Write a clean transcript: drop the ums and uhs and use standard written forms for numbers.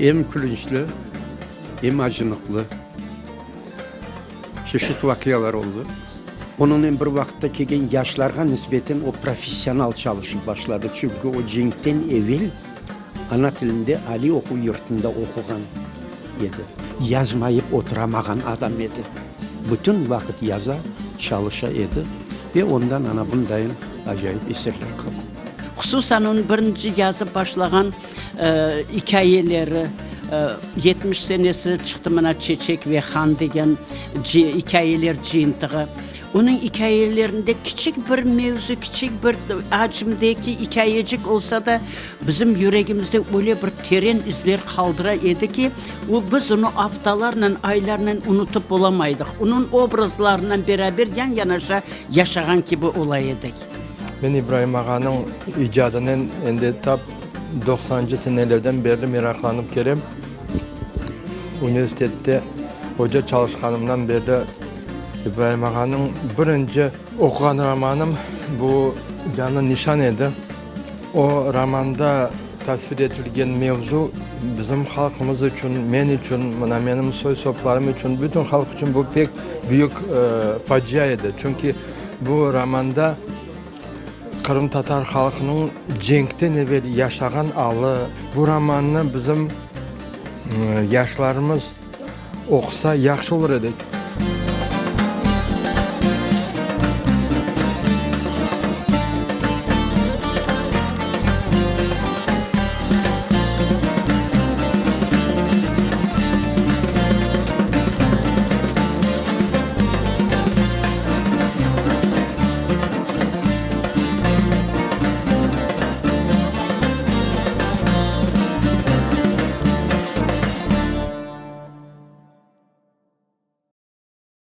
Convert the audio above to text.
Em külünçli, em acınıqlı çeşit vaqialar oldı. Onıñnen bir vaqıtta kelgen yaşlarğa nisbeten o professional çalışıp başladı, çünki o cenkten evel ana tilinde aliy oquv yurtunda oquğan edi. Yazmayıp oturamağan adam edi. Bütün vaqıt yaza, çalışa edi ve ondan ana bundayın acayip eserler qaldı. Hususan onıñ birinci yazıp başlağan ikâyeleri, 70 senesi çıqtı mına Çeçek ve han degen ikâyeler cıyıntığı. Onıñ ikâyelerinde kiçik bir mevzu, kiçik bir acımdaki ikâyecik olsa da, bizim yüregimizde öyle bir teren izler qaldıra edi ki, o, biz onı aftalarnen, aylarnen unutıp olamaydıq. Onıñ obrazlarınen beraber yan-yanaşa yaşağan kibi ola edik. Men İbraim ağanıñ icadınen endi tap doqsancı senelerden berli meraqlanıp kelem. Universitette oca çalışqanımdan berli İbraim ağanıñ birinci oquğan romanım bu Canlı nişan edi. O romanda tasvir etilgen mevzu bizim halqımız içün, men içün, mına menim soy-soplarım içün, bütün halq içün bu pek büyük facia edi. Çünki bu romanda qırımtatar halqınıñ cenkten evel yaşağan alı. Bu romannı bizim yaşlarımız oqusa yahşı olur edi.